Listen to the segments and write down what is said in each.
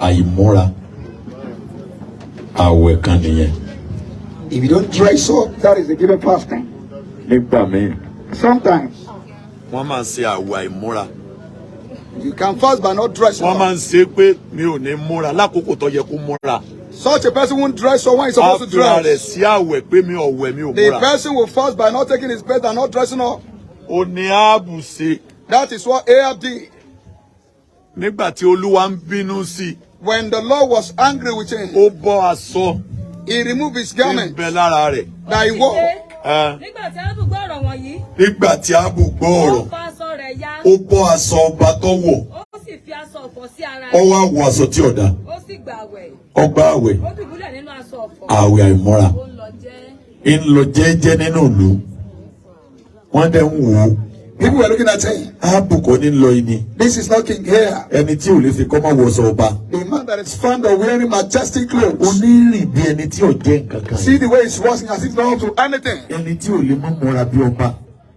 Àìmúra, àwẹ̀ kan nìyẹn. If you don't dress up, that is a given fasting. Nígbà míì, Sometimes wọ́n máa ń ṣe àwẹ̀ àìmúra. you can fast by not dressing Wọ́n up. máa ń ṣe pé mi ò ní múra lákòókò tó yẹ kó múra. Such a person won't dress up when he's Á supposed to fira rẹ̀ dress. sí àwẹ̀ pé mi ò wẹ̀, mi ò The múra. person will fast by not taking his bath and not dressing up. Ó ní Áhábù ṣe That is what Ahab did. nígbà tí Olúwa ń bínú sí i. When the Lord was angry with him, Ó bọ́ aṣọ he removed his tí ń garment bẹ lára rẹ̀. that he wore. Ẹ, Nígbà tí Áhábù gbọ́ ọ̀rọ̀ wọ̀nyí, Nígbà tí Áhábù gbọ́ ó ọ̀rọ̀, fa aṣọ rẹ̀ ya, ó bọ́ aṣọ ọba tó wọ̀, ó sì fi aṣọ ọ̀fọ̀ sí ara ó rẹ̀, wá wọ aṣọ tí ò dáa, ó sì gbààwẹ̀, ó gba àwẹ̀, ó dùbúlẹ̀ nínú aṣọ ọ̀fọ̀, àwẹ̀ àìmúra. ó ń lọ jẹ́. Ń lọ jẹ́jẹ́ nínú ìlú. Wọ́n dẹ̀ ń wò ó. People were looking at him. Áhábù kọ́ ní lọ yìí ni. This is not King here. Ẹni tí ò lè fi kọ́ máa wọṣọ ọba. The man that is fond of wearing majestic clothes. Onírìn bí ẹni tí ò jẹ́ nǹkan kan. See the way he's walking, as if not up to anything. Ẹni tí ò lè mọ́ múra bí ọba.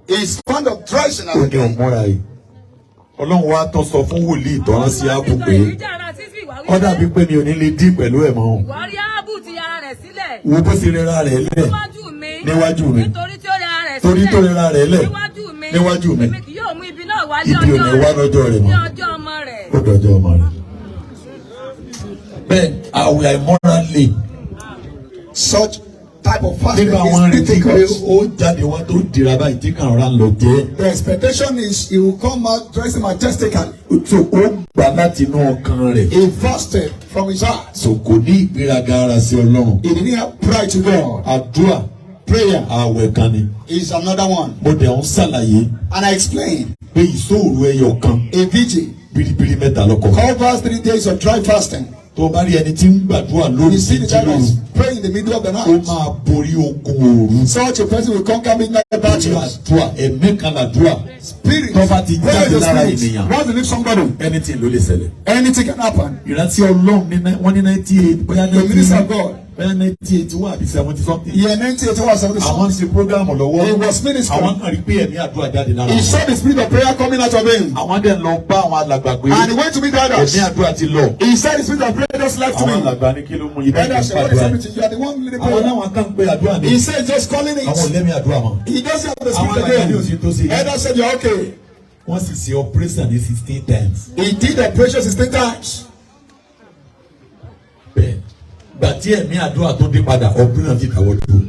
He's fond of dressing Ó as a ní king. ọmọra yìí. Ọlọ́run wa tó sọ fún wòlíì tó rán sí Áhábù pé Èlíjà ará Tíṣbì wá wí ó dàbí pé mi ò ní lè dí pẹ̀lú ẹ̀ mọ́. Ìwọ rí Áhábù ti ara rẹ̀ sílẹ̀ Wo bó ṣe rẹra rẹ̀ lẹ̀ níwájú mi, níwájú mi. nítorí tí ó rẹ ara rẹ̀ Torí sílẹ̀ tó rẹra rẹ̀ lẹ̀ níwájú mi, níwájú mi. èmi kì yóò mú ibi náà wá ní Ibi ò ọjọ́ ní wá rẹ̀, lọ́jọ́ rẹ̀ ní mọ́. ọjọ́ ọmọ rẹ̀. Ó dọjọ́ ọmọ rẹ̀. Bẹ́ẹ̀, àwẹ̀ àìmọ́ra lè. Such type of fasting Nígbà wọn is retí pé difficult. ó jáde wá tó dira báyìí tí kàn rà lọ jẹ́. The expectation is he will come out dressing majestically. So ó gbà láti inú ọkàn rẹ̀. He fasted from his heart. So kò ní ìgbéraga ara sí Ọlọ́run. He didn't have pride to God. Àdúrà, Prayer àwẹ̀ kan ni. is another one. Mo dẹ̀ ń ṣàlàyé And I explained pé ìṣọ́ òru ẹyọ kan, a vigil biribiri mẹ́ta lọ́kọ̀. covers 3 days of dry fasting. Tó o bá rí ẹni tí ń gbàdúrà lórí You see the jíjí child lóru, is praying in the middle of the ó night. máa borí ogun òru. Such a person will conquer midnight battles. Àdúrà, ẹ̀mí kan làdúrà. Spirit. Tó bá ti Prayer jáde is a lára spirit. ènìyàn, Once you leave somebody, anything ló lè ṣẹlẹ̀. anything can happen. Ìrántí Ọlọ́run ní wọ́n ní 98 bóyá The minister of God. bóyá 1981 àbí 70 something. Year 1981, 70 Àwọn ń ṣe program lọ́wọ́. He was ministering. Àwọn kan rí pé ẹ̀mí àdúrà jáde lára He wọn. saw the spirit of prayer coming out of him. Àwọn dẹ̀ lọ bá àwọn alàgbà pé And he went to meet others. ẹ̀mí àdúrà ti lọ. He said the spirit of prayer just left Àwọn me. alàgbà ní kí ló mú yín bẹ́ẹ̀ Elders kí n said, "What is fàdúrà? everything? You are the one leading Àwọn prayer." náà kàn ń pe àdúrà ní. He said, just calling Àwọn ò it. lẹ́mìí àdúrà mọ́. He doesn't have the Àwọn spirit alàgbà ní òsì tó ṣe. again. Elders said, "You're okay." Wọ́n sì ṣe operation ní 16 times. He did the operation 16 times. Bẹ́ẹ̀, gbà tí ẹ̀mí àdúrà tó dé padà, operation ti dáwọ́ dúró.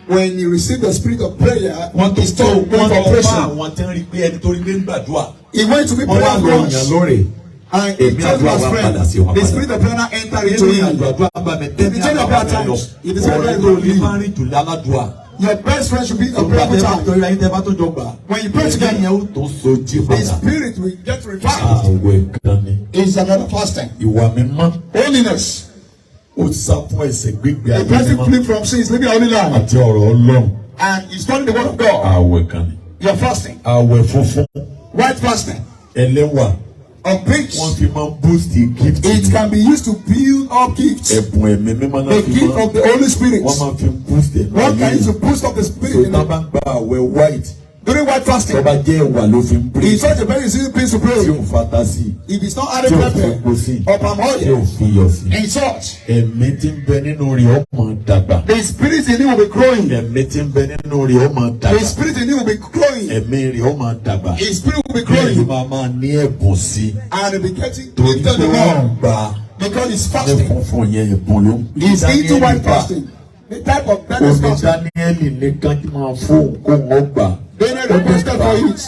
When he received the spirit of prayer, Wọ́n tó he stopped wọ́n going for lọ bá operation. àwọn tí wọ́n rí pé ẹni tó rí pé ń gbàdúrà. He went to meet Wọ́n wá prayer lọ yàn once. lóore. And he Ẹ̀mí told àdúrà his wa friend, padà sí wọn the padà. spirit of prayer now entered into Nínú him. àdúrà bá mi tẹ́mi The change of àdúrà bá mi lọ. times. It is very Ọ̀rẹ́ tó lè máa rìn jù láládùá. Your best friend should be a Tó bá prayerful tẹ́ bá time. torí ayé tẹ́ bá tó jọ gbà. When you pray Ẹ̀mí together, yẹn ó tó sojí the padà. spirit will get revived. Àwẹ̀ kan ni. It's another fasting. Ìwà mímọ́, Holiness. ó sá fún ẹ̀ṣẹ̀ gbígbé The ayé person mímọ́ flee from sin, is living a holy life. àti ọ̀rọ̀ Ọlọ́run. And he's studying the word of God. Àwẹ̀ kan ni. You're fasting. Àwẹ̀ funfun, White fasting. ẹlẹ́wà, Of peace. wọ́n fi máa ń boost gift. It can be used to build up gifts. Ẹ̀bùn ẹ̀mí mímọ́ náà The fi gift máa of the Holy Spirit. wọ́n máa fi boost ẹ̀mí One can ayé. use to boost up the spirit. So In tá the, bá ń gba àwẹ̀ white, during white fasting, tó bá jẹ́ ẹ̀wà ló fi ń pray, it's such a very easy thing to tí pray. ò fata sí i, If it's not added tí ò pepper fepo sí i, or palm tí ò oil fi iyọ̀ sí i, and salt, ẹ̀mí tí ń bẹ nínú rẹ̀ ó máa dàgbà. the spirit in him will be growing. Ẹ̀mí tí ń bẹ nínú rẹ̀ ó máa The dàgbà. spirit in him will be growing. Ẹ̀mí rẹ̀ ó máa dàgbà. His spirit will be Bẹ́ẹ̀ ló growing. máa máa ní ẹ̀bùn sí i. And he'll be getting Torí gifted pé the wọ́n more ń gba because he's ní fasting. funfun yẹn, ẹ̀bùn ló ń pè. He's into Dáníẹ́lì white gbà. fasting. The type of Daniel's Omi fasting. Dáníẹ́lì nìkan tí máa fóun kó wọn gbà. Daniel Ó dẹ̀ requested gbà. for it.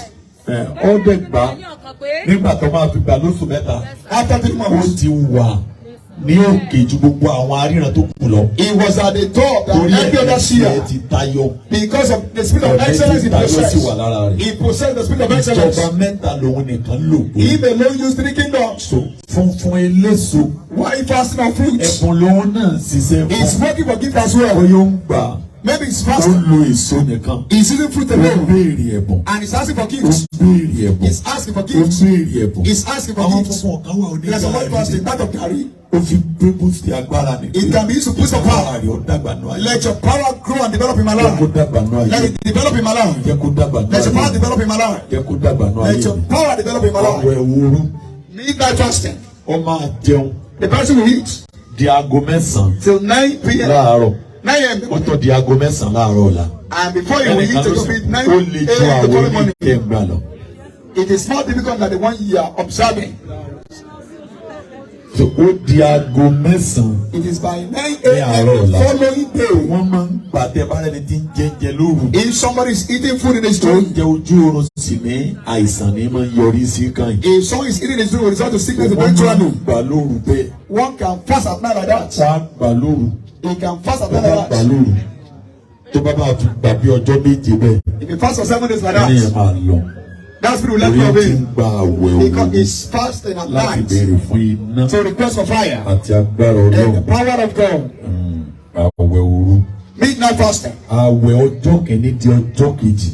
Ẹ, ó dẹ̀ gbà. Ní ọkàn pé Nígbà tó máa fi gbà lóṣù 3, After three ó months, ti wà ní òkè ju gbogbo àwọn aríran tó kù lọ. he was at the top than Torí every other ẹ̀mí seer tiẹ̀ ti tayọ. because of the spirit of Ẹ̀mí excellence ti he tayọ sí possessed. wà lára rẹ̀. He possessed the spirit of excellence. Ìjọba mẹ́ta lòun nìkan lò pé. He alone used three kingdoms. So funfun eléso, Why fasting on fruits? ẹ̀bùn lòun náà ń ṣiṣẹ́ He's fún. working for gift as well. Bóyá ó ń gbà, Maybe he's ó fasting. ń lo èso nìkan. He's using fruit Ó ń alone. béèrè ẹ̀bùn. And he's asking for Ó ń gifts. béèrè ẹ̀bùn. He's asking for Ó ń gifts. béèrè ẹ̀bùn. He's asking for Àwọn gifts. funfun kan wà There's a white onígbà fasting, that of Gary. Ó fi gbé boost agbára ni. It can be used to boost up power. Agbára rẹ̀ ó dàgbà nù ayé. Let your power grow and develop in my Jẹ́ life. kó dàgbà nù ayé. Let it develop in my life. Jẹ́ kó dàgbà nù Let your power ayé. develop in my life. Jẹ́ kó dàgbà nù ayé. Let your power develop in my life. Àwẹ̀ òru, Midnight fasting. ó máa jẹun. The person will eat Di aago 9 till 9 p.m. láàárọ̀. 9 a.m. Ó tó di aago 9 láàárọ̀ ọ̀la. And before you will Ẹnìkan eat, ló it will sì be 9 ó le ju a.m. the àwọn following ilé morning. tẹ̀ ń gbà lọ. It is more difficult than the one you are observing. So ó di aago 9 It is by 9 ní a.m. àárọ̀ the ọ̀la. following day. Wọ́n máa ń gbà tẹ bá rẹni tí ń jẹ́ńjẹ lóru. If somebody is eating food in his dream, Oúnjẹ ojú oorun sì ní àìsàn ní máa ń yọrí sí kàn yìí. if someone is eating his dream, will result to sickness Wọ́n máa ń eventually. gbà lóru bẹ́ẹ̀. One can fast at night like that. Wọ́n á gbà lóru. He can fast at Tó night bá like gbà that. lóru. Tó bá fi gbà bí ọjọ́ 7 bẹ́ẹ̀. If he fasts for 7 days like Ẹni yẹn that, máa lọ. that spirit will let Orí go of ti ń him. gba àwẹ̀ Because òru he's fasting at láti night béèrè fún iná to request for fire àti agbára and the Ọlọ́run. power of God. Àwẹ̀ òru. Midnight fasting, Àwẹ̀ ọjọ́ kìíní di ọjọ́ kejì.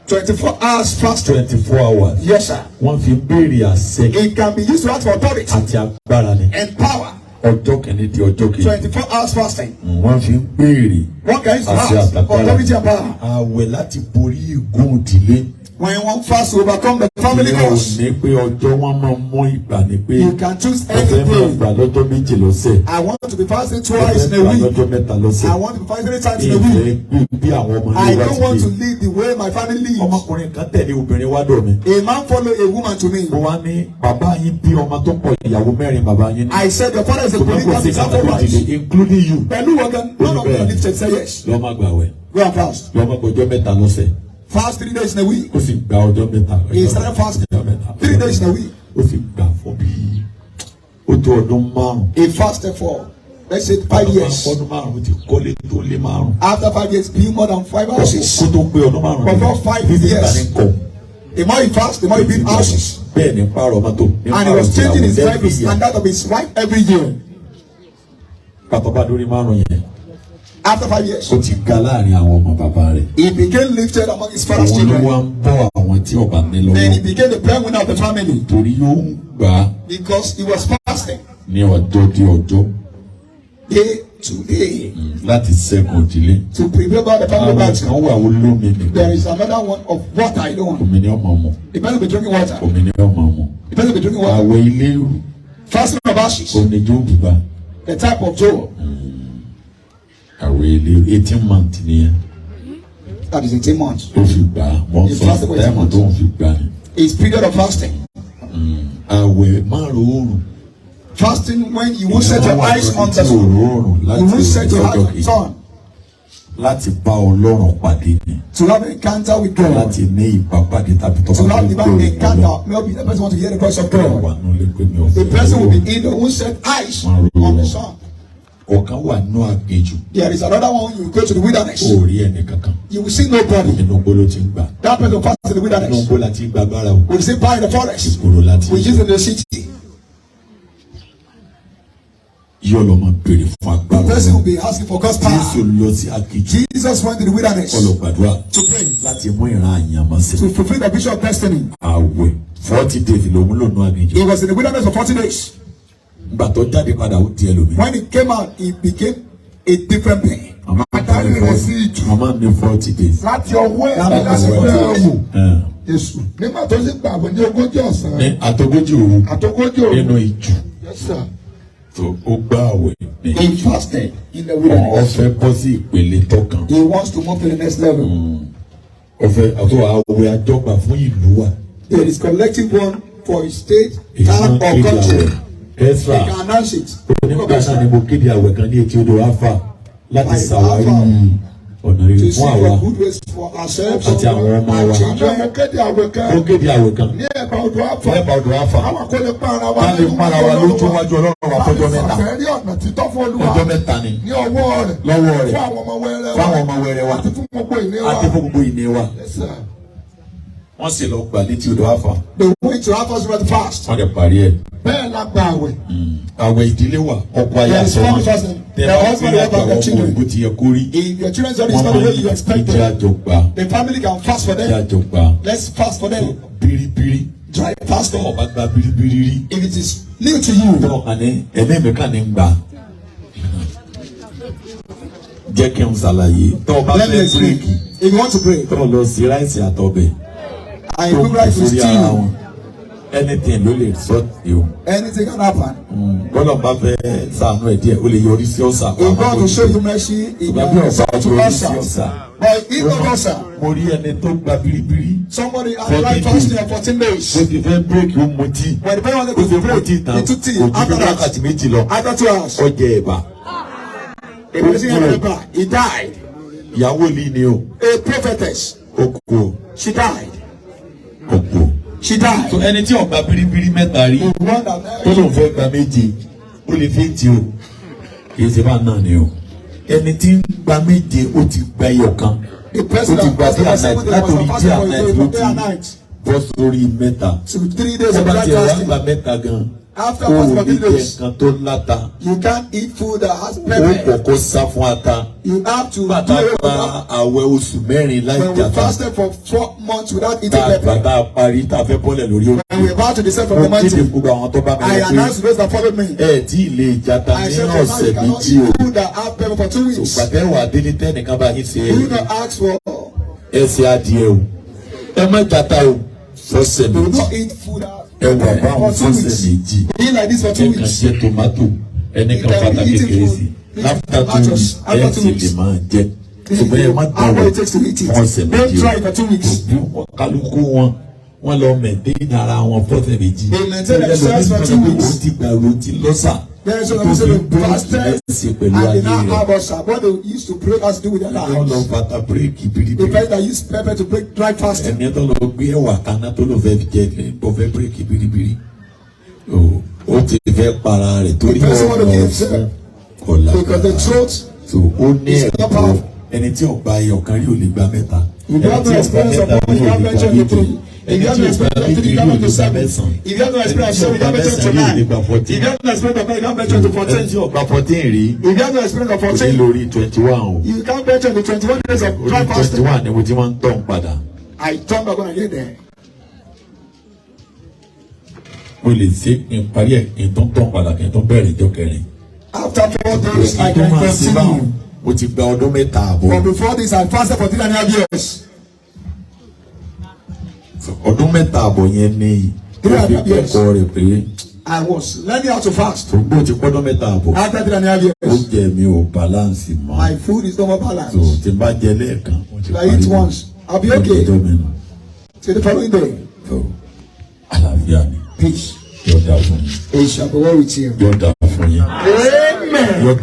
24 hours fasting. 24 hours. Yes, sir. Wọ́n fi ń béèrè àṣẹ It can be used to ask for authority àti agbára ni. and power. Ọjọ́ kìíní di ọjọ́ kejì. 24 hours fasting. Wọ́n fi ń béèrè One can use to àṣẹ ask for àtàgbára. authority and power. Àwẹ̀ láti borí ègún ìdílé. When one fasts to overcome the family Ìyẹn ò curse, ní pé ọjọ́ wọn máa mú ìgbà ni pé you can choose mo fẹ́ any máa day. gbà lọ́jọ́ 2 lọ́sẹ̀. I want to be fasting Mo twice fẹ́ in a gbà week. lọ́jọ́ 3 lọ́sẹ̀. I want to be fasting three times in a Ìfẹ́ week. gbé bí àwọn ọmọ I ilé wa don't ti want to dé. live the way my family lives. Ọmọkùnrin kan tẹ̀lé obìnrin wá dọ̀ mi. A man followed a woman to me. Mo wá ní bàbá yín bí ọmọ tó pọ̀ ìyàwó mẹ́rin bàbá yín ní. I said, your father is a Ṣùgbọ́n kò sí polygamist, kàtà tó wife. dìde including you. Pẹ̀lú ọ̀gán, none of them lifted, say yes. Lọ́ máa gbàwẹ̀. Go and fast. Lọ́ máa gbọ́jọ́ 3 lọ́sẹ̀. Fast 3 days in a week. Ó sì gba ọjọ́ 3. He started fasting Ọjọ́ 3. 3 days in a week. Ó sì gbà fún bí ó tó ọdún 5. He fasted for, let's say, 5 years. Ọdún 5 ti kọ́lé tó lé 5. After 5 years, build more than five houses. Kó tó pé ọdún 5. Before 5 Títí years. ìgbà ní kọ̀. The more he fasts, the more he built houses. Bẹ́ẹ̀ ni pààrọ̀ mọ́tò. Ní And he pààrọ̀ was changing his tìyàwó life every year. and that of his wife every year. Pàtó bá dórí 5 yẹn. After 5 years, Ó ti ga láàrin àwọn ọmọ bàbá rẹ̀. he became lifted among his father's Òun ló children. wá ń bọ́ àwọn tí ọba ní Then he lọ́wọ́. became the breadwinner of the family Torí yóò ń gbà á because he was fasting ní ọjọ́ dé ọjọ́ day to day láti ṣẹ́gun ìdílé. to prepare about the family Àwọn battle. kan wà ó lómi nìkan. There is another one of water. I don't want. Omi ni ọmọ mọ̀. The person will be drinking water. Omi ni ọmọ mọ̀. The person will be drinking water. Àwẹ̀ ilé Fasting of ashes. omi jó bùbá. The type of Job. Àwẹ̀ ilé 18 months nìyẹn. That is 18 months. Ó fi gbà á. Wọ́n He sọ fasted for 18 táìmù tó ń fi gbà ni. His period of fasting. Àwẹ̀ márùn-ún oòrùn. Fasting when you won't set your eyes on the Tí sun. òórùn You láti won't set your eyes ọjọ́ on the kejì. sun. Láti bá Ọlọ́run pàdé ni. To have encounter with God. Láti ní ìbápàdé tàbí To tọ́ba have tó divine gbòòrò Ọlọ́run. encounter. Maybe the person want to hear the voice of God. Wà nulẹ̀ pé mi ò The fẹ́ person will owó. be in the won't set eyes on the sun. Ọ̀kan wà nínú aginjù. There is another one, you go to the wilderness. Ó rí ẹnì kankan. You will see nobody. Inú igbó ló ti ń gbà. That person fast in the Inú wilderness. igbó la ti ń gba agbára o. We see power in the forest. Ìgboro la ti We ń use in the city. Yóò lọ máa béèrè fún agbára. The person will be asking for God's Jésù power. lọ sí aginjù. Jesus went to the wilderness Ó lọ gbàdúrà to pray, láti mú ìran àyànmọ́ sí. to fulfill the vision of destiny. Àwẹ̀ 40 days lòun lò nú aginjù. He was in the wilderness for 40 days. Ìgbà tó jáde padà ó di ẹlòmíì. When he came out, he became a different being. Màmá Adarí rẹ̀ sí ìjù. Màmá ní 40 days. Láti ọwọ́ ẹ̀ Láti láti ọwọ́ ẹ̀. dán wò. Ẹ̀. Èṣù nígbà tó sì gbàgbọ́ ní 40 ọ̀sán Ní àtogójì òru àtogójì òru. nínú ìjù Yes, sir. tó ó gbá àwẹ̀ ní. He fasted in the Ó wilderness. fẹ́ bọ́ sí ìpele tọkàn. He wants to move to the next level. Ó fẹ́ àtọ́ àwẹ̀ àjọgbà fún ìlú wa. There is collective one for a state, Èyí máa town, ń or kéde country. àwẹ̀. Ezra They can announce it. onígbà náà ni mo kéde àwẹ̀ kan ní etí odò Alfa láti By ṣàwárí Alpha. ọ̀nà rere To fún see àwa for good ways for ourselves àti àwọn ọmọ and wa. Àbẹ̀ mo children. kéde àwẹ̀ kan Ó kéde àwẹ̀ kan ní ẹ̀bá odò Áfà. lẹ́bàá odò Alfa. Àwọn kò lè pa ara wa Ká lè para wa lójú wájú Ọlọ́run wa fọ́jọ́ 3. Láti rí ọ̀nà títọ́ fún Olúwa. Ọjọ́ 3 ni Ní ọwọ́ rẹ̀. Lọ́wọ́ rẹ̀. Fún àwọn ọmọ wẹrẹ wa. Fún àwọn ọmọ wẹrẹ wa. Àti fún gbogbo ìní wa. Àti fún gbogbo ìní wa. Yes, sir. Wọ́n sì lọ gbà létí odò Alfa. They went to Alpha's River to fast. Wọ́n lè parí ẹ̀. Bẹ́ẹ̀ la gba àwẹ̀. Àwẹ̀ ìdílé wa ọkọ aya There is sọ family wọn. fasting. Tẹ The bá husband gbé and wife àgbà and their ọmọ children. bó ti yẹ kó rí. If your children is Wọ́n not the máa way ń you expect ìjẹ́ them, àjọ gbà. the family can fast for Ìjẹ́ them. àjọ gbà. Let's fast for them. Biribiri. Dry fasting. Tọ́ ọba gba biribiri rí. If it is new to you, Tọ́ ọkàn ní ẹ̀mí mi kàn ní gbà. Jẹ́ kí n ṣàlàyé. Tọ́ ọba let me fẹ́ explain. bírèkì. If you want to pray, Tọ́ lọ sí ráìsì àtọbẹ̀. I Tó cook rice with sórí ara stew. wọn. Anything ló lè sọ ti o. Anything can happen. Bọ́lá bá fẹ́ sànú ẹ̀ díẹ̀, ó lè yọrí sí ulcer. If God will show you mercy, He Ṣùgbọ́n can bí ọba result to yọrí sí ulcer. ulcer. But if not ulcer, Mo rí ẹni tó gba biribiri. somebody had 14 life fasting days. for 14 days. Ó ti fẹ́ break, ó mutí. When the person wanted Ó to ti break, mutí tán. he took tea. Kò ju After bí that, wákàtí 2 lọ. after 2 hours, Ó jẹ ẹ̀bà. the person had pepper. He died. Ìyàwó lì ni o. A prophetess, Ó kú o. she died. Ó kú o. She died. So ẹni tí ó gba biribiri 3 rí The one that tó lóun fẹ́ gba 7, ó lè fi ń ti o. Kì í ṣe bá náà ni o. Ẹni tí ń gba 7, ó ti gba ẹyọ kan. The person Ó ti that gba fasted day for and night. 7 days Látòrí was day fasting and night ló for day and ti night. bọ́ sórí 3. So 3 days Tó of bá dry tiẹ̀ wá fasting. gba 3 gan, After ó fasting for ní three jẹ days, nǹkan tó láta. you can't eat food that has Ó pepper. kọ́kọ́ sá fún ata. You have to do Nígbà tá a it gba without. àwẹ̀ oṣù 4 láì When we jata, fasted for 4 months without eating tá a gbà pepper, tá a parí, tá a fẹ́ bọ́lẹ̀ lórí òkè. when we were about to descend from Mo the kéde mountain, gbogbo àwọn tó bá mi I lọ pé announced to those that followed me. ẹ tí ì lè jata I ní said, for now ọ̀sẹ̀ you cannot 2 o. eat food that have pepper for 2 weeks. Gbàtẹ́ wà délé tẹ́nìkan bá yín ṣe Do not ask for, ẹsẹ̀ adìẹ o. Ẹ má jata o fọ́sẹ̀ do 2. not eat food that Ẹ have wà pepper báwọn for two fọ́sẹ̀ weeks. 2. Be like this for 2 Ẹ kàn weeks. jẹ tomato, ẹni kan fata kékeré sí. After 2 weeks, ẹ sì lè máa jẹ. Ṣùgbọ́n ẹ má How dán long it takes to eat it. fún ọ̀sẹ̀ Don't 2 try o. it for 2 weeks. Bí wọn kálukú wọn, wọn lọ maintain ara wọn fọ́sẹ̀ 2. They maintain themselves for 2 weeks. Ó ti gbàgbó ti lọ́sà. There is Tó some fi people bírèkì fasted lẹ́sìn pẹ̀lú and ayé they now rẹ̀. have ulcer. What they used to pray has to do with their Wọ́n lọ lives. fata bírèkì The biribiri. person that used pepper to break dry fasting. Ẹni tó lọ gbé ẹwà kaná tó lọ fẹ́ jẹ bọ́ fẹ́ bírèkì biribiri. Ó ti fẹ́ para rẹ̀ torí The person want to ọ̀nà kill himself. ọ̀fun kò Because the lágbára. throat So ó ní is not ẹ̀kọ́ powerful. ẹni tí ó gba ẹyọ kan rí ò lè gba 3. If you Ẹni have tí no ó gba experience of 3 one, rí you ò can't lè gba venture into 7. three. If Ẹni you have tí no ó gba experience of 7 three, you rí can't ò venture lè to gba seven. 9. If you have no Ẹni experience of tí ó seven, you gba can't venture to 9 rí ò lè nine. gba If 14. you have no experience of nine, you can't venture to Ẹni 14. tí ó gba 14 rí If you have no experience of kò ní 14, lórí 21 o. you can't venture into 21 days of Orí dry 21 fasting. ni mo ti máa ń tọ̀ ń padà. I turn back when I get there. Mo lè ṣe kí n parí ẹ̀ kí n tó ń tọ̀ padà kí n tó bẹ̀rẹ̀ ìjọ kẹrin. After 4 days, I Kí n tó can máa ṣe báwọn, continue. mo ti gba ọdún 3.5. But before this, I fasted for 3.5 years. Ọdún 3.5 yẹn ni Three ó and fi a half years. kẹ́kọ̀ọ́ rẹ̀ pé I was learning how to fast. tó ti pọ́dún 3.5. After 3.5 years, Oúnjẹ mi ò balance mọ́. my food is no more So balanced. tí n bá jẹ lẹ́ẹ̀kan, mo ti If I eat once, I'll be okay Ọjọ́ mi nù. till the following day. So àlàáfíà ni Peace. yóò dáa fún yín. It shall be well with you. Yóò dáa fún yín. Amen. Yóò dáa.